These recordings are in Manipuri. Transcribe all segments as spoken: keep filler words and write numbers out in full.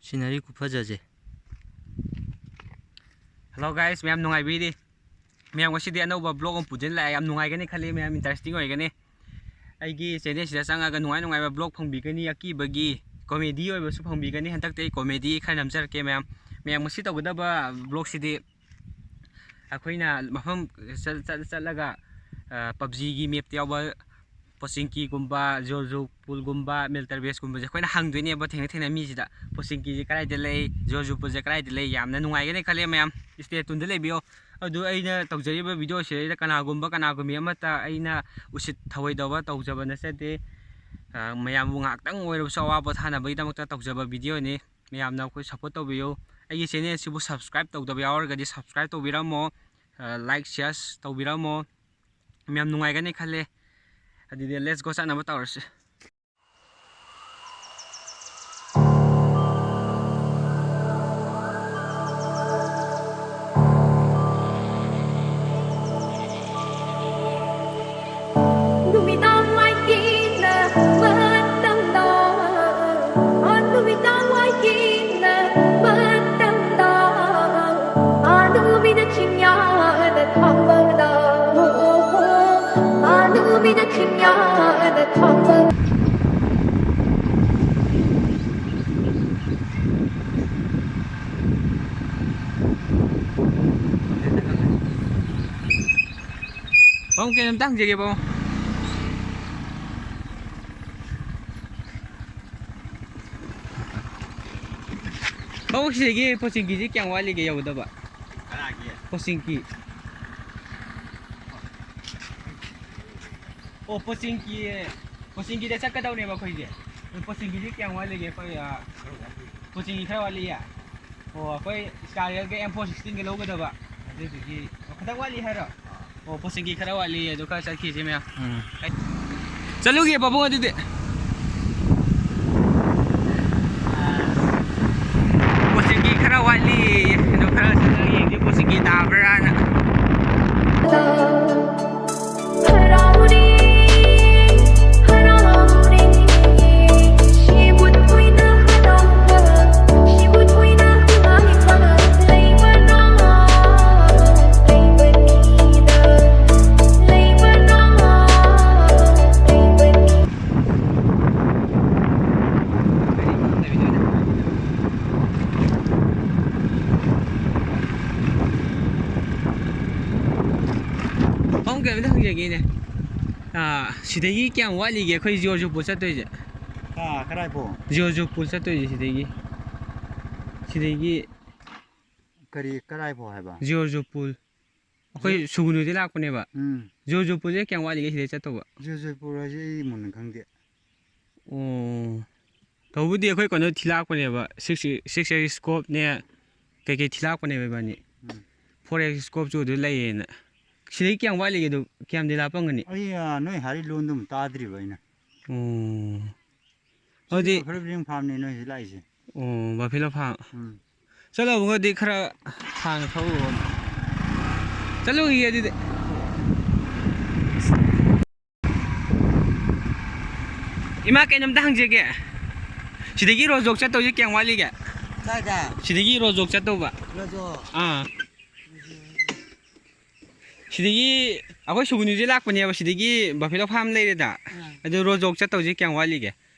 ꯁꯤꯅꯔꯤ ꯈꯨꯐꯖꯁꯦ꯫ Hello guys, ꯃꯌꯥꯝ ꯅꯨꯡꯉꯥꯏꯕꯤꯔꯤ? ꯃꯌꯥꯝ ꯉꯁꯤꯗꯤ ꯑꯅꯧꯕ vlog ꯑꯃ ꯄꯨꯖꯤꯜꯂꯛꯑꯦ꯫ ꯌꯥꯝ ꯅꯨꯡꯉꯥꯏꯒꯅꯤ ꯈꯜꯂꯤ, ꯃꯌꯥꯝ interesting ꯑꯣꯏꯒꯅꯤ꯫ ꯑꯩꯒꯤ channel ꯁꯤꯗ ꯆꯪꯉꯒ ꯅꯨꯡꯉꯥꯏ ꯅꯨꯡꯉꯥꯏꯕ vlog ꯐꯪꯕꯤꯒꯅꯤ, ꯑꯀꯤꯕꯒꯤ comedy ꯑꯣꯏꯕꯁꯨ ꯐꯪꯕꯤꯒꯅꯤ꯫ ꯍꯟꯗꯛꯇꯤ ꯑꯩ comedy ꯈꯔ ꯅꯝꯖꯔꯛꯀꯦ ꯃꯌꯥꯝ꯫ ꯃꯌꯥꯝ ꯉꯁꯤ ꯇꯧꯒꯗꯕ vlog ꯁꯤꯗꯤ ꯑꯩꯈꯣꯏꯅ ꯃꯐꯝ ꯆꯠ-, ꯆꯠ-, ꯆꯠꯂꯒ, ꯑ, PUBG ꯒꯤ map ꯇ ꯌꯥꯎꯕ ꯄꯣꯆꯤꯡꯀꯤꯒꯨꯝꯕ, ꯖꯣꯔꯖꯨ ꯄꯨꯜꯒꯨꯝꯕ, ꯃꯤꯂꯤꯇꯔ ꯕꯦꯁꯀꯨꯝꯕꯁꯦ ꯑꯩꯈꯣꯏꯅ ꯍꯪꯗꯣꯏꯅꯦꯕ ꯊꯦꯡꯅ ꯊꯦꯡꯅ ꯃꯤꯁꯤꯗ꯫ ꯄꯣꯆꯤꯡꯀꯤꯁꯦ ꯀꯗꯥꯏꯗ ꯂꯩ, ꯖꯣꯔꯖꯨ ꯄꯨꯜꯁꯦ ꯀꯗꯥꯏꯗ ꯂꯩ, ꯌꯥꯝꯅ ꯅꯨꯡꯉꯥꯏꯒꯅꯤ ꯈꯜꯂꯦ ꯃꯌꯥꯝ꯫ Stay tuned ꯗ ꯂꯩꯕꯤꯌꯣ꯫ ꯑꯗꯨ ꯑꯩꯅ ꯇꯧꯖꯔꯤꯕ video ꯁꯤꯗꯩꯗ ꯀꯅꯥꯒꯨꯝꯕ ꯀꯅꯥꯒꯨꯝꯕꯤ ꯑꯃꯠꯇ ꯑꯩꯅ ꯎꯁꯤꯠ ꯊꯑꯣꯏꯗꯕ ꯇꯧꯖꯕ ꯅꯠꯆꯗꯦ꯫ ꯑ, ꯃꯌꯥꯝꯕꯨ ꯉꯥꯏꯍꯥꯛꯇꯪ ꯑꯣꯏꯔꯕꯁꯨ ꯑꯋꯥ ꯄꯣꯊꯥꯅꯕꯒꯤꯗꯃꯛꯇ ꯇꯧꯖꯕ video ꯅꯤ꯫ ꯃꯌꯥꯝꯅ ꯑꯩꯈꯣꯏ support ꯇꯧꯕꯤꯌꯨ꯫ ꯑꯩꯒꯤ channel ꯑꯁꯤꯕꯨ subscribe ꯇꯧꯗꯕ ꯌꯥꯎꯔꯒꯗꯤ subscribe ꯇꯧꯕꯤꯔꯝꯃꯣ, ꯑ, like, share ꯇꯧꯕꯤꯔꯝꯃꯣ꯫ ꯃꯌꯥꯝ ꯅꯨꯡꯉꯥꯏꯒꯅꯤ ꯈꯜꯂꯦ꯫ ꯑꯗꯨꯗꯤ let's go, ꯆꯠꯅꯕ ꯇꯧꯔꯁꯤ꯫ ꯅꯨꯃꯤꯗꯥꯡ ꯋꯥꯏꯒꯤꯅ ꯃꯇꯝꯗꯣ, ꯑ, ꯅꯨꯃꯤꯗꯥꯡ ꯋꯥꯏꯒꯤꯅ ꯃꯇꯝꯗꯣ, ꯑ, ꯅꯨꯃꯤꯠꯅ ꯆꯤꯡꯌꯥꯗ ꯊꯥꯡꯕꯗꯣ, ꯑ, ꯅꯨꯃꯤꯠꯅ ꯆꯤꯡꯌꯥꯗ ꯊꯥꯡꯕ꯫ ꯄꯥꯕꯨꯡ, ꯀꯩꯅꯣꯝꯇ ꯍꯪꯖꯒꯦ, ꯄꯥꯕꯨꯡ꯫ ꯄꯥꯕꯨꯡ, ꯁꯤꯗꯒꯤ ꯄꯣꯆꯤꯡꯀꯤꯁꯤ ꯀꯌꯥꯝ ꯋꯥꯠꯂꯤꯒꯦ ꯌꯧꯒꯗꯕ? ꯀꯅꯥꯒꯤ? ꯄꯣꯆꯤꯡꯀꯤ꯫ ꯑꯣ, ꯄꯣꯆꯤꯡꯀꯤ, ꯄꯣꯆꯤꯡꯀꯤꯗ ꯆꯠꯀꯗꯧꯅꯦꯕ ꯑꯩꯈꯣꯏꯁꯦ꯫ ꯑꯗꯨ ꯄꯣꯆꯤꯡꯀꯤꯁꯤ ꯀꯌꯥꯝ ꯋꯥꯠꯂꯤꯒꯦ? ꯑꯩꯈꯣꯏ, ꯑ, ꯄꯣꯆꯤꯡꯀꯤ ꯈꯔ ꯋꯥꯠꯂꯤꯌꯦ꯫ ꯑꯣ, ꯑꯩꯈꯣꯏ Star Rail ꯒ M four sixteen ꯒ ꯂꯧꯒꯗꯕ꯫ ꯑꯗꯨꯗꯨꯒꯤ, ꯑꯣ, ꯈꯤꯇꯪ ꯋꯥꯠꯂꯤ ꯍꯥꯏꯔꯣ? ꯑꯣ, ꯄꯣꯆꯤꯡꯀꯤ ꯈꯔ ꯋꯥꯠꯂꯤ, ꯑꯗꯨ ꯈꯔ ꯆꯠꯈꯤꯁꯦ ꯃꯌꯥꯝ꯫ ꯎꯝ꯫ ꯆꯠꯂꯨꯒꯦ ꯄꯥꯕꯨꯡ ꯑꯗꯨꯗꯤ꯫ ꯄꯣꯆꯤꯡꯀꯤ ꯈꯔ ꯋꯥꯠꯂꯤ, ꯑꯗꯨ ꯈꯔ ꯆꯠꯂꯒ ꯌꯦꯡꯁꯤ ꯄꯣꯆꯤꯡꯀꯤ ꯇꯥꯕ꯭ꯔꯥꯅ꯫ ꯍꯔꯥꯎꯔꯤ, ꯍꯔꯥꯎꯔꯤ, ꯁꯤꯕꯨ ꯊꯣꯏꯅ ꯍꯔꯥꯎꯕ꯫ ꯑꯥ, ꯁꯤꯗꯒꯤ ꯀꯌꯥꯝ ꯋꯥꯠꯂꯤꯒꯦ ꯑꯩꯈꯣꯏ ꯖꯣꯔꯖꯣꯄꯨꯔ ꯆꯠꯇꯣꯏꯁꯦ? ꯑꯥ, ꯀꯔꯥꯏꯐꯥꯎ? ꯖꯣꯔꯖꯣꯄꯨꯔ ꯆꯠꯇꯣꯏꯁꯦ ꯁꯤꯗꯒꯤ꯫ ꯁꯤꯗꯒꯤ ꯀꯔꯤ, ꯀꯔꯥꯏꯐꯥꯎ ꯍꯥꯏꯕ? ꯖꯣꯔꯖꯣꯄꯨꯔ꯫ ꯑꯩꯈꯣꯏ ꯖꯣ- ꯁꯨꯒꯨꯅꯨꯗꯤ ꯂꯥꯛꯄꯅꯦꯕ꯫ ꯎꯝ꯫ ꯖꯣꯔꯖꯣꯄꯨꯔꯁꯦ ꯀꯌꯥꯝ ꯋꯥꯠꯂꯤꯒꯦ ꯁꯤꯗꯩ ꯆꯠꯇꯧꯕ? ꯖꯣꯔꯖꯣꯄꯨꯔ ꯍꯥꯏꯁꯦ ꯑꯩ ꯃꯨꯟꯅ ꯈꯪꯗꯦ꯫ ꯑꯣ꯫ ꯇꯧꯕꯨꯗꯤ ꯑꯩꯈꯣꯏ ꯀꯩꯅꯣ ꯊꯤꯂꯥꯛꯄꯅꯦꯕ, six, six X scopeꯅꯦ, ꯀꯩꯀꯩ ꯊꯤꯂꯥꯛꯄꯅꯦꯕ ꯏꯕꯥꯅꯤ꯫ ꯎꯝ꯫ Four X scopeꯁꯨ ꯑꯗꯨ ꯂꯩꯌꯦꯅ꯫ ꯁꯤꯗꯩ ꯀꯌꯥꯝ ꯋꯥꯠꯂꯤꯒꯦ ꯑꯗꯨ? ꯀꯌꯥꯝꯗꯤ ꯂꯥꯞꯄꯝꯒꯅꯤ? ꯑꯩ, ꯑ, ꯅꯣꯏ ꯍꯥꯏꯔꯤ ꯂꯣꯟꯗꯨꯝ ꯇꯥꯗ꯭ꯔꯤꯕ ꯑꯩꯅ꯫ ꯑꯣ꯫ ꯑꯗꯨꯗꯤ ꯁꯤ ꯕꯐꯦꯂꯣ ꯕ꯭ꯔꯤꯗꯤꯡ ꯐꯥꯔꯝꯅꯦ ꯅꯣꯏ ꯍꯧꯖꯤꯛ ꯂꯥꯛꯏꯁꯦ꯫ ꯑꯣ, ꯕꯐꯦꯂꯣ ꯐꯥꯔꯝ꯫ ꯎꯝ꯫ ꯆꯠꯂꯧꯕꯒꯗꯤ ꯈꯔ ꯁꯥꯡꯅ ꯊꯧꯔꯨꯔꯣ꯫ ꯆꯠꯂꯨꯈꯤꯒꯦ ꯑꯗꯨꯗꯤ꯫ ꯏꯃꯥ, ꯀꯩꯅꯣꯝꯇ ꯍꯪꯖꯒꯦ꯫ ꯁꯤꯗꯒꯤ ꯔꯣꯖꯣꯛ ꯆꯠꯇꯧꯁꯦ ꯀꯌꯥꯝ ꯋꯥꯠꯂꯤꯒꯦ? ꯀꯥꯏꯗ? ꯁꯤꯗꯒꯤ ꯔꯣꯖꯣꯛ ꯆꯠꯇꯧꯕ꯫ ꯔꯣꯖꯣ? ꯑꯥ꯫ ꯁꯤꯗꯒꯤ ꯑꯩꯈꯣꯏ ꯁꯨꯒꯨꯅꯨꯁꯦ ꯂꯥꯛꯄꯅꯦꯕ, ꯁꯤꯗꯒꯤ ꯕꯐꯦꯂꯣ ꯐꯥꯔꯝ ꯂꯩꯔꯦꯗ꯫ ꯑꯥ꯫ ꯑꯗꯨ ꯔꯣꯖꯣꯛ ꯆꯠꯇꯧꯁꯦ ꯀꯌꯥꯝ ꯋꯥꯠꯂꯤꯒꯦ?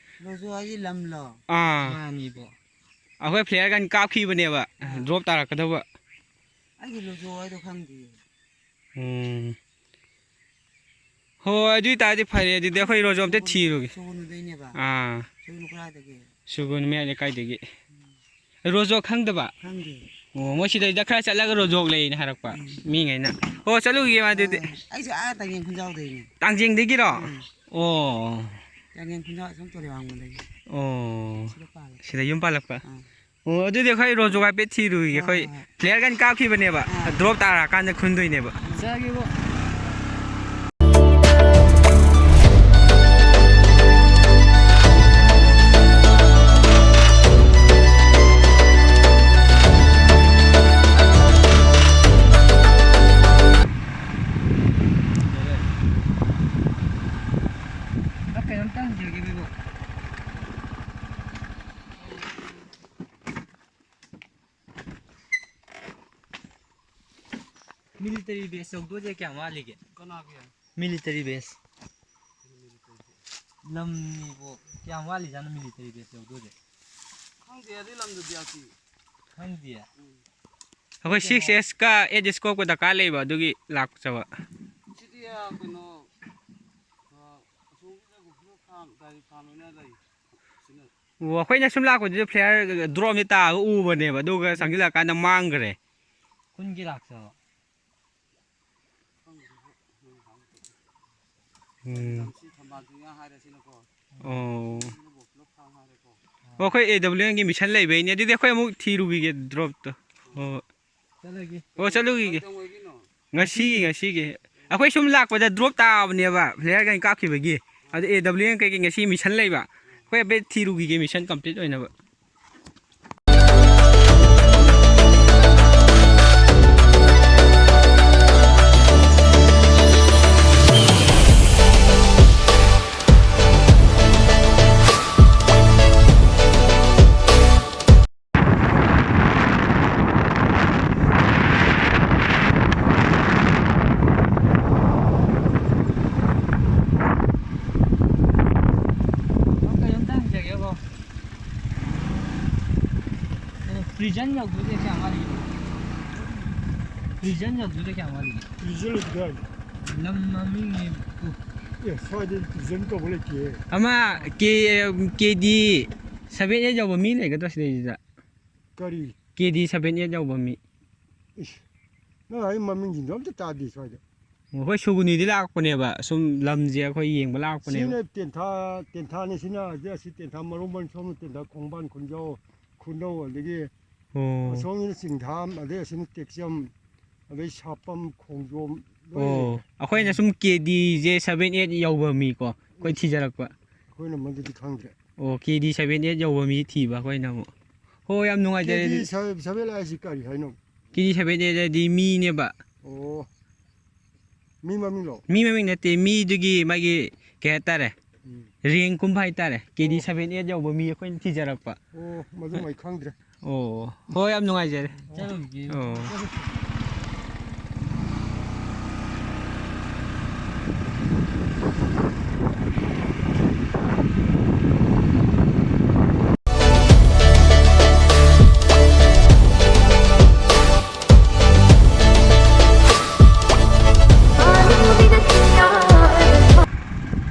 ꯔꯣꯖꯣ ꯍꯥꯏꯒꯤ ꯂꯝꯂꯣ? ꯑꯥ꯫ ꯃꯥꯅꯤꯕꯣ꯫ ꯑꯩꯈꯣꯏ flare gun ꯀꯥꯞꯈꯤꯕꯅꯦꯕ, ꯑꯥ꯫ Drop ꯇꯥꯔꯛꯀꯗꯧꯕ꯫ ꯑꯩꯒꯤ ꯔꯣꯖꯣ ꯍꯥꯏꯗꯣ ꯈꯪꯗꯤꯌꯦ꯫ ꯎꯝ꯫ ꯍꯣꯏ, ꯑꯗꯨ ꯑꯣꯏꯇꯥꯔꯗꯤ ꯐꯔꯦ꯫ ꯑꯗꯨꯗꯤ ꯑꯩꯈꯣꯏ ꯔꯣꯖꯣ ꯑꯝꯇ ꯁꯨꯒꯨꯅꯨ-, ꯊꯤꯔꯨꯒꯦ꯫ ꯁꯨꯒꯨꯅꯨꯗꯩꯅꯦꯕ? ꯑꯥ꯫ ꯁꯨꯒꯨꯅꯨ ꯀꯗꯥꯏꯗꯒꯤ? ꯁꯨꯒꯨꯅꯨ ꯃꯌꯥꯏ ꯂꯩꯀꯥꯏꯗꯒꯤ꯫ ꯎꯝ꯫ ꯔꯣꯖꯣ ꯈꯪꯗꯕ? ꯈꯪꯗꯦ꯫ ꯑꯣ, ꯃꯣꯏ ꯁꯤꯗꯩꯗ ꯈꯔ ꯆꯠꯂꯒ ꯔꯣꯖꯣꯛ ꯂꯩꯅ ꯍꯥꯏꯔꯛꯄ ꯎꯝ꯫ ꯃꯤꯉꯩꯅ꯫ ꯑꯣ, ꯆꯠꯂꯨꯈꯤꯒꯦ ꯃꯥ ꯑꯗꯨꯗꯤ꯫ ꯑꯥ, ꯑꯩꯁꯨ ꯑꯥ ꯇꯥꯡꯖꯦꯡ ꯈꯨꯟꯖꯥꯎꯗꯩꯅꯦ꯫ ꯇꯥꯡꯖꯦꯡꯗꯒꯤꯔꯣ? ꯎꯝ꯫ ꯑꯣ꯫ ꯇꯥꯡꯖꯦꯡ ꯈꯨꯟꯖꯥꯎ ꯑꯁꯣꯝ ꯇꯣꯔꯦ ꯋꯥꯡꯃꯗꯒꯤ꯫ ꯑꯣ꯫ ꯁꯤꯗ ꯄꯥꯜꯂꯦ꯫ ꯁꯤꯗ ꯌꯨꯝ ꯄꯥꯜꯂꯛꯄ? ꯑꯥ꯫ ꯑꯣ, ꯑꯗꯨꯗꯤ ꯑꯩꯈꯣꯏ ꯔꯣꯖꯣ ꯍꯥꯏꯐꯦꯠ ꯊꯤꯔꯨꯏꯒꯦ꯫ ꯍꯣꯏ, ꯑꯩꯈꯣꯏ ꯍꯣꯏ, ꯍꯣꯏ꯫ Flare gun ꯀꯥꯞꯈꯤꯕꯅꯦꯕ꯫ ꯑꯥ꯫ Drop ꯇꯥꯔꯛꯑꯀꯥꯟꯗ ꯈꯨꯟꯗꯣꯏꯅꯦꯕ꯫ ꯆꯥꯒꯦꯕꯣ꯫ ꯀꯩꯅꯣꯝꯇ ꯍꯪꯖꯒꯦꯕ ꯏꯕꯣ꯫ Military base ꯌꯧꯗꯣꯏꯁꯦ ꯀꯌꯥꯝ ꯋꯥꯠꯂꯤꯒꯦ? ꯀꯅꯥꯒꯤ? Military base꯫ ꯂꯝꯅꯤꯕꯣ, ꯀꯌꯥꯝ ꯋꯥꯠꯂꯤꯖꯥꯠꯅꯣ military base ꯌꯧꯗꯣꯏꯁꯦ? ꯈꯪꯗꯦ, ꯑꯗꯨꯏ ꯂꯝꯗꯨꯗꯤ ꯑꯀꯤ꯫ ꯈꯪꯗꯤꯌꯦ꯫ ꯎꯝ꯫ ꯑꯩꯈꯣꯏ six S ꯀ eight scope ꯀ ꯗꯔꯀꯥꯔ ꯂꯩꯕ ꯑꯗꯨꯒꯤ ꯂꯥꯛꯆꯕ꯫ ꯁꯤꯗꯤ, ꯑ, ꯀꯩꯅꯣ, ꯑꯣ, ꯑꯩꯈꯣꯏꯅ ꯁꯨꯝ ꯂꯥꯛꯄꯗꯨꯗ ꯐ꯭ꯂꯦꯌꯔ ꯗ꯭ꯔꯣꯞꯅꯤ ꯇꯥꯕ ꯎꯕꯅꯦꯕ, ꯑꯗꯨꯒ ꯆꯪꯁꯤꯜꯂꯛꯀꯥꯟꯗ ꯃꯥꯡꯈ꯭ꯔꯦ꯫ ꯈꯨꯟꯒꯤ ꯂꯥꯛꯆꯕ꯫ ꯎꯝ꯫ ꯑꯣ꯫ ꯑꯣ, ꯑꯩꯈꯣꯏ ꯑꯦ ꯗꯕ꯭ꯂꯤꯎ ꯑꯦꯝꯒꯤ ꯃꯤꯁꯟ ꯂꯩꯕꯩꯅꯦ꯫ ꯑꯗꯨꯗꯤ ꯑꯩꯈꯣꯏ ꯑꯃꯨꯛ ꯊꯤꯔꯨꯈꯤꯒꯦ ꯗ꯭ꯔꯣꯞꯇꯣ꯫ ꯍꯣꯏ, ꯍꯣꯏ꯫ ꯆꯠꯂꯒꯦ꯫ ꯑꯣ, ꯆꯠꯂꯨꯈꯤꯒꯦ꯫ ꯉꯁꯤꯒꯤ, ꯉꯁꯤꯒꯤ꯫ ꯑꯩꯈꯣꯏ ꯁꯨꯝ ꯂꯥꯛꯄꯗ ꯗ꯭ꯔꯣꯞ ꯇꯥꯕꯅꯦꯕ, ꯐ꯭ꯂꯦꯌꯔ ꯀꯩꯅ ꯀꯥꯞꯈꯤꯕꯒꯤ꯫ ꯑꯗꯨ ꯑꯦ ꯗꯕ꯭ꯂꯤꯎ ꯑꯦꯝ ꯀꯩꯀꯩ ꯉꯁꯤ ꯃꯤꯁꯟ ꯂꯩꯕ꯫ ꯑꯩꯈꯣꯏ ꯍꯥꯏꯐꯦꯠ ꯊꯤꯔꯨꯈꯤꯒꯦ ꯃꯤꯁꯟ ꯀꯝꯄ꯭ꯂꯤꯠ ꯑꯣꯏꯅꯕ꯫ ꯀꯩꯅꯣꯝꯇ ꯍꯪꯖꯒꯦꯕꯣ꯫ ꯄ꯭ꯔꯤꯖꯟ ꯌꯧꯗꯣꯏꯁꯦ ꯀꯌꯥꯝ ꯋꯥꯠꯂꯤꯒꯦ? ꯄ꯭ꯔꯤꯖꯟ ꯌꯧꯗꯣꯏꯁꯦ ꯀꯌꯥꯝ ꯋꯥꯠꯂꯤꯒꯦ? ꯄ꯭ꯔꯤꯖꯟ ꯍꯧꯖꯤꯛ ꯀꯥꯏ? ꯂꯝ ꯃꯃꯤꯡꯅꯦ꯫ ꯑꯦ, ꯁ꯭ꯋꯥꯏꯗꯗꯤ ꯄ꯭ꯔꯤꯖꯟ ꯀꯧꯕ ꯂꯩꯇꯦ꯫ ꯑꯃ ꯀꯦ-, ꯀꯦ ꯗꯤ ꯁꯚꯦꯟ ꯑꯩꯠ ꯌꯧꯕ ꯃꯤ ꯂꯩꯒꯗ꯭ꯔꯣ ꯁꯤꯗꯩꯁꯤꯗ? ꯀꯔꯤ? ꯀꯦ ꯗꯤ ꯁꯚꯦꯟ ꯑꯩꯠ ꯌꯧꯕ ꯃꯤ꯫ ꯏꯁ, ꯅꯪ ꯍꯥꯏ ꯃꯃꯤꯡꯁꯤꯡꯗꯣ ꯑꯝꯇ ꯇꯥꯗꯦ ꯁ꯭ꯋꯥꯏꯗ꯫ ꯑꯣ, ꯑꯩꯈꯣꯏ ꯁꯨꯒꯨꯅꯨꯗꯤ ꯂꯥꯛꯄꯅꯦꯕ, ꯁꯨꯝ ꯂꯝꯁꯦ ꯑꯩꯈꯣꯏ ꯌꯦꯡꯕ ꯂꯥꯛꯄꯅꯦꯕ꯫ ꯁꯤꯅ ꯇꯦꯟꯊꯥ, ꯇꯦꯟꯊꯥꯅꯤ ꯁꯤꯅ, ꯑꯗꯩ ꯑꯁꯤ ꯇꯦꯟꯊꯥ ꯃꯔꯣꯡꯕꯟ, ꯁꯣꯝꯅ ꯇꯦꯟꯊꯥ ꯈꯣꯡꯕꯥꯟ ꯈꯨꯟꯖꯥꯎ, ꯈꯨꯅꯧ, ꯑꯗꯒꯤ ꯑꯣ꯫ ꯑꯁꯣꯝꯒꯤꯅ ꯆꯤꯡꯊꯥꯝ, ꯑꯗꯩ ꯑꯁꯤꯅ ꯇꯦꯛꯆꯝ, ꯑꯗꯩ ꯁꯥꯄꯝ, ꯈꯣꯡꯖꯣꯝ ꯂꯣꯏ ꯑꯣ, ꯂꯩꯔꯦ꯫ ꯑꯩꯈꯣꯏꯅ ꯁꯨꯝ ꯀꯦ ꯗꯤꯁꯦ ꯁꯚꯦꯟ ꯑꯩꯠ ꯌꯧꯕ ꯃꯤꯀꯣ, ꯑꯩꯈꯣꯏ ꯊꯤꯖꯔꯛꯄ꯫ ꯑꯩꯈꯣꯏꯅ ꯃꯗꯨꯗꯤ ꯈꯪꯗ꯭ꯔꯦ꯫ ꯑꯣ, ꯀꯦ ꯗꯤ ꯁꯚꯦꯟ ꯑꯩꯠ ꯌꯧꯕ ꯃꯤ ꯊꯤꯕ ꯑꯩꯈꯣꯏꯅ ꯑꯃꯨꯛ꯫ ꯍꯣ, ꯌꯥꯝ ꯅꯨꯡꯉꯥꯏꯖꯔꯦ ꯀꯦ ꯗꯤ ꯑꯗꯨꯗꯤ꯫ ꯁꯚꯦꯟ ꯑꯩꯠ ꯍꯥꯏꯁꯤ ꯀꯔꯤ ꯍꯥꯏꯅꯣ? ꯀꯦ ꯗꯤ ꯁꯚꯦꯟ ꯑꯩꯠ ꯍꯥꯏꯗꯤ ꯃꯤꯅꯦꯕ꯫ ꯑꯣ, ꯃꯤ ꯃꯃꯤꯡꯂꯣ? ꯃꯤ ꯃꯃꯤꯡ ꯅꯠꯇꯦ, ꯃꯤꯗꯨꯒꯤ ꯃꯥꯒꯤ ꯀꯩ ꯍꯥꯏꯇꯥꯔꯦ, ꯎꯝ꯫ ꯔꯦꯡ ꯀꯨꯝꯕ ꯍꯥꯏꯇꯥꯔꯦ꯫ ꯀꯦ ꯗꯤ ꯑꯣ꯫ ꯁꯚꯦꯟ ꯑꯩꯠ ꯌꯧꯕ ꯃꯤ ꯑꯩꯈꯣꯏꯅ ꯊꯤꯖꯔꯛꯄ꯫ ꯑꯣ, ꯃꯗꯨꯃ ꯑꯩ ꯈꯪꯗ꯭ꯔꯦ꯫ ꯑꯣ, ꯍꯣꯏ, ꯌꯥꯝ ꯅꯨꯡꯉꯥꯏꯖꯔꯦ꯫ ꯆꯠꯂꯨꯈꯤꯒꯦ꯫ ꯑꯣ꯫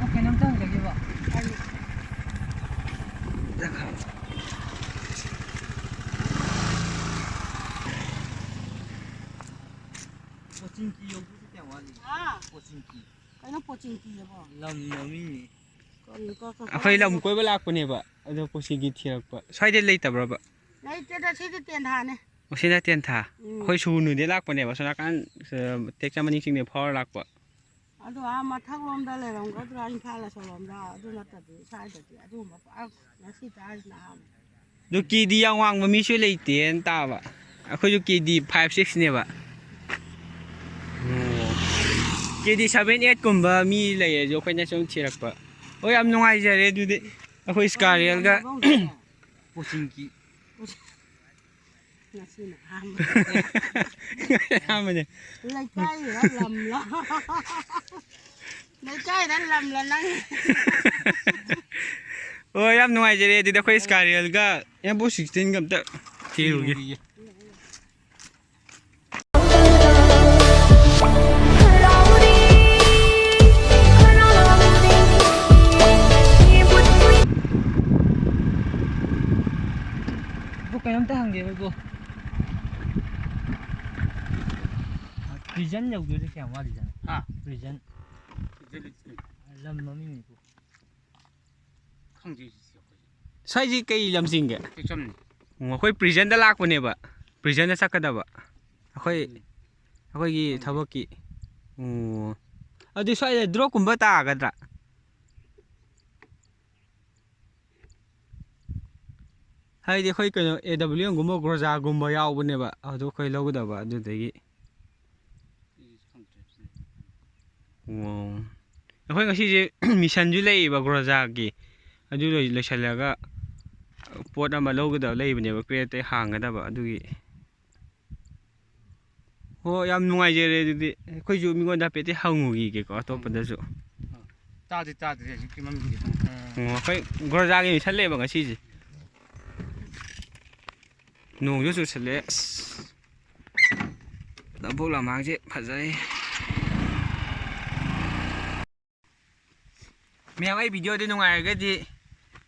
ꯑꯣ, ꯀꯩꯅꯣꯝꯇ ꯍꯪꯖꯒꯦꯕ꯫ ꯂꯝ ꯃꯃꯤꯡꯅꯤ꯫ ꯀꯔꯤ ꯀ-, ꯀ-, ꯑꯩꯈꯣꯏ ꯂꯝ ꯀꯣꯏꯕ ꯂꯥꯛꯄꯅꯦꯕ, ꯑꯗꯣ ꯄꯨꯟꯁꯤꯒꯤ ꯊꯤꯔꯛꯄ꯫ ꯁ꯭ꯋꯥꯏꯗ ꯂꯩꯇꯕ꯭ꯔꯕ? ꯂꯩꯇꯦꯗ, ꯁꯤꯗꯤ ꯇꯦꯟꯊꯥꯅꯦ꯫ ꯑꯣ, ꯁꯤꯅ ꯇꯦꯟꯊꯥ꯫ ꯎꯝ꯫ ꯑꯩꯈꯣꯏ ꯁꯨꯒꯨꯅꯨꯗꯩ ꯂꯥꯛꯄꯅꯦꯕ, ꯁꯣꯝ ꯅꯥꯀꯟ, ꯑ, ꯇꯦꯛꯆꯝ ꯃꯅꯤꯡ ꯆꯤꯡꯗꯩ ꯐꯥꯎꯔ ꯂꯥꯛꯄ꯫ ꯑꯗꯣ ꯑꯥ ꯃꯊꯛꯂꯣꯝꯗ ꯂꯩꯔꯝꯒꯗ꯭ꯔꯥ, ꯏꯝꯐꯥꯜ ꯑꯁꯣꯝꯂꯣꯝꯗ? ꯑꯗꯨ ꯅꯠꯇꯗꯤ ꯁ꯭ꯋꯥꯏꯗꯗꯤ ꯑꯗꯨꯒꯨꯝꯕ ꯄꯥꯛ ꯉꯁꯤ ꯇꯥꯔꯤꯁꯤꯅ ꯑꯍꯥꯟꯕ꯫ ꯑꯗꯨ ꯀꯦ ꯗꯤ ꯌꯥꯝ ꯋꯥꯡꯕ ꯃꯤꯁꯨ ꯂꯩꯇꯦꯅ ꯇꯥꯕ꯫ ꯑꯩꯈꯣꯏꯁꯨ ꯀꯦ ꯗꯤ five sixꯅꯦꯕ꯫ ꯑꯣ꯫ ꯀꯦ ꯗꯤ seven eight ꯀꯨꯝꯕ ꯃꯤ ꯂꯩꯔꯁꯨ ꯑꯩꯈꯣꯏꯅ ꯁꯨꯝ ꯊꯤꯔꯛꯄ꯫ ꯍꯣꯏ, ꯌꯥꯝ ꯅꯨꯡꯉꯥꯏꯖꯔꯦ ꯑꯗꯨꯗꯤ꯫ ꯑꯩꯈꯣꯏ ꯁ꯭ꯀꯥꯔꯤꯌꯦꯜꯒ ꯀꯣꯆꯤꯡꯒꯤ꯫ ꯉꯁꯤꯅ ꯑꯍꯥꯟꯕ꯫ ꯑꯍꯥꯟꯕꯅꯦ꯫ ꯂꯩꯀꯥꯏꯔ ꯂꯝꯂ? ꯂꯩꯀꯥꯏꯔ ꯂꯝꯂ ꯅꯪ? ꯑꯣ, ꯌꯥꯝ ꯅꯨꯡꯉꯥꯏꯖꯔꯦ꯫ ꯑꯗꯨꯗꯤ ꯑꯩꯈꯣꯏ ꯁ꯭ꯀꯥꯔꯤꯌꯦꯜꯒ ꯑꯦꯝ ꯐꯣꯔ ꯁꯤꯛꯁꯇꯤꯟꯒ ꯑꯝꯇ ꯊꯤꯔꯨꯒꯦ꯫ ꯕ꯭ꯔꯣ, ꯀꯩꯅꯣꯝꯇ ꯍꯪꯒꯦꯕ, ꯕ꯭ꯔꯣ꯫ ꯄ꯭ꯔꯤꯖꯟ ꯌꯧꯗꯣꯏꯁꯦ ꯀꯌꯥꯝ ꯋꯥꯠꯂꯤꯖꯥꯠꯅꯣ? ꯍꯥ? ꯄ꯭ꯔꯤꯖꯟ꯫ ꯄ꯭ꯔꯤꯖꯟ ꯂꯩꯇꯦ꯫ ꯂꯝ ꯃꯃꯤꯡꯅꯤꯀꯣ꯫ ꯈꯪꯗꯦ ꯑꯩꯈꯣꯏꯁꯦ꯫ ꯁ꯭ꯋꯥꯏꯁꯤ ꯀꯩ ꯂꯝ ꯆꯤꯡꯒꯦ? ꯇꯦꯛꯆꯝꯅꯤ꯫ ꯑꯣ, ꯑꯩꯈꯣꯏ ꯄ꯭ꯔꯤꯖꯟꯗ ꯂꯥꯛꯄꯅꯦꯕ, ꯄ꯭ꯔꯤꯖꯟꯗ ꯆꯠꯀꯗꯕ꯫ ꯑꯩꯈꯣꯏ, ꯎꯝ꯫ ꯑꯩꯈꯣꯏꯒꯤ ꯈꯪꯗꯦ꯫ ꯊꯕꯛꯀꯤ꯫ ꯑꯣ꯫ ꯑꯗꯨ ꯁ꯭ꯋꯥꯏꯗ ꯗ꯭ꯔꯣꯞꯀꯨꯝꯕ ꯇꯥꯒꯗ꯭ꯔꯥ? ꯍꯥꯏꯗꯤ ꯑꯩꯈꯣꯏ ꯀꯩꯅꯣ, AWMꯒꯨꯝꯕ, ꯒ꯭ꯔꯣꯖꯥꯒꯨꯝꯕ ꯌꯥꯎꯕꯅꯦꯕ, ꯑꯗꯨ ꯑꯩꯈꯣꯏ ꯂꯧꯒꯗꯕ ꯑꯗꯨꯗꯒꯤ꯫ ꯑꯣ꯫ ꯑꯩꯈꯣꯏ ꯉꯁꯤꯁꯦ ꯃꯤꯁꯟꯁꯨ ꯂꯩꯌꯦꯕ ꯒ꯭ꯔꯣꯖꯥꯒꯤ, ꯑꯗꯨ ꯂꯣꯏ-, ꯂꯣꯏꯁꯤꯜꯂꯒ ꯄꯣꯠ ꯑꯃ ꯂꯧꯒꯗꯕ ꯂꯩꯕꯅꯦꯕ, ꯀ꯭ꯔꯦꯠꯇꯩ ꯍꯥꯡꯒꯗꯕ ꯑꯗꯨꯒꯤ꯫ ꯍꯣ, ꯌꯥꯝ ꯅꯨꯡꯉꯥꯏꯖꯔꯦ ꯑꯗꯨꯗꯤ꯫ ꯑꯩꯈꯣꯏꯁꯨ ꯃꯤꯉꯣꯟꯗ ꯍꯥꯏꯐꯦꯠꯇꯤ ꯍꯪꯉꯨꯈꯤꯒꯦꯀꯣ, ꯑꯇꯣꯞꯄꯗꯁꯨ꯫ ꯑ, ꯇꯥꯗꯤ ꯇꯥꯗ꯭ꯔꯤ ꯍꯧꯖꯤꯛꯀꯤ ꯃꯃꯤꯡꯗꯤ꯫ ꯑꯣ, ꯑꯩꯈꯣꯏ ꯒ꯭ꯔꯣꯖꯥꯒꯤ ꯃꯤꯁꯟ ꯂꯩꯌꯦꯕ ꯉꯁꯤꯁꯦ꯫ ꯅꯣꯡꯁꯨ ꯆꯨꯁꯜꯂꯛꯑꯦ꯫ ꯑꯁ꯫ ꯂꯧꯕꯨꯛ ꯂꯝꯍꯥꯡꯁꯦ ꯐꯖꯩ꯫ ꯃꯌꯥꯝ, ꯑꯩ videoꯗꯤ ꯅꯨꯡꯉꯥꯏꯔꯒꯗꯤ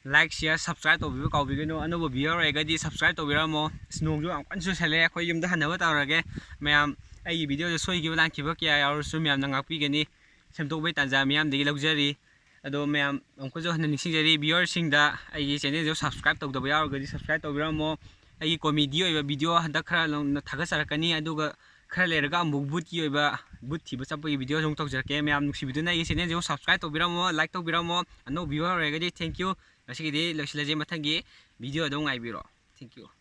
like, share, subscribe ꯇꯧꯕꯤꯕ ꯀꯥꯎꯕꯤꯒꯅꯨ꯫ ꯑꯅꯧꯕ viewer ꯑꯣꯏꯔꯒꯗꯤ subscribe ꯇꯧꯕꯤꯔꯝꯃꯣ꯫ ꯑꯁ, ꯅꯣꯡꯁꯨ ꯌꯥꯝ ꯀꯟꯅ ꯆꯨꯁꯜꯂꯛꯑꯦ꯫ ꯑꯩꯈꯣꯏ ꯌꯨꯝꯗ ꯍꯟꯅꯕ ꯇꯧꯔꯒꯦ꯫ ꯃꯌꯥꯝ, ꯑꯩꯒꯤ videoꯗ ꯁꯣꯏꯈꯤꯕ ꯂꯥꯟꯈꯤꯕ ꯀꯌꯥ ꯌꯥꯎꯔꯁꯨ ꯃꯌꯥꯝꯅ ꯉꯥꯛꯄꯤꯒꯅꯤ꯫ ꯁꯦꯝꯗꯣꯛꯄꯒꯤ ꯇꯥꯟꯖꯥ ꯃꯤꯌꯥꯝꯗꯒꯤ ꯂꯧꯖꯔꯤ꯫ ꯑꯗꯣ ꯃꯌꯥꯝ ꯑꯃꯨꯛꯀꯁꯨ ꯍꯟꯅ ꯅꯤꯡꯁꯤꯡꯖꯔꯤ, viewerꯁꯤꯡꯗ ꯑꯩꯒꯤ channelꯁꯦ subscribe ꯇꯧꯗꯕ ꯌꯥꯎꯔꯒꯗꯤ subscribe ꯇꯧꯕꯤꯔꯝꯃꯣ꯫ ꯑꯩꯒꯤ comedy ꯑꯣꯏꯕ video ꯍꯟꯗꯛ ꯈꯔ ꯊꯥꯒꯠꯆꯔꯛꯀꯅꯤ, ꯑꯗꯨꯒ ꯈꯔ ꯂꯩꯔꯒ ꯑꯃꯨꯛ ꯕꯨꯠꯀꯤ ꯑꯣꯏꯕ, ꯕꯨꯠ ꯊꯤꯕ ꯆꯠꯄꯒꯤ video ꯑꯃꯨꯛ ꯇꯧꯖꯔꯛꯀꯦ꯫ ꯃꯌꯥꯝ ꯅꯨꯡꯁꯤꯕꯤꯗꯨꯅ ꯑꯩꯒꯤ channelꯁꯦ subscribe ꯇꯧꯕꯤꯔꯝꯃꯣ, like ꯇꯧꯕꯤꯔꯝꯃꯣ꯫ ꯑꯅꯧꯕ viewer ꯑꯣꯏꯔꯒꯗꯤ thank you꯫ ꯉꯁꯤꯒꯤꯗꯤ ꯂꯣꯏꯁꯤꯜꯂꯁꯤ, ꯃꯊꯪꯒꯤ video ꯑꯗꯨꯝ ꯉꯥꯏꯕꯤꯔꯣ꯫ Thank you꯫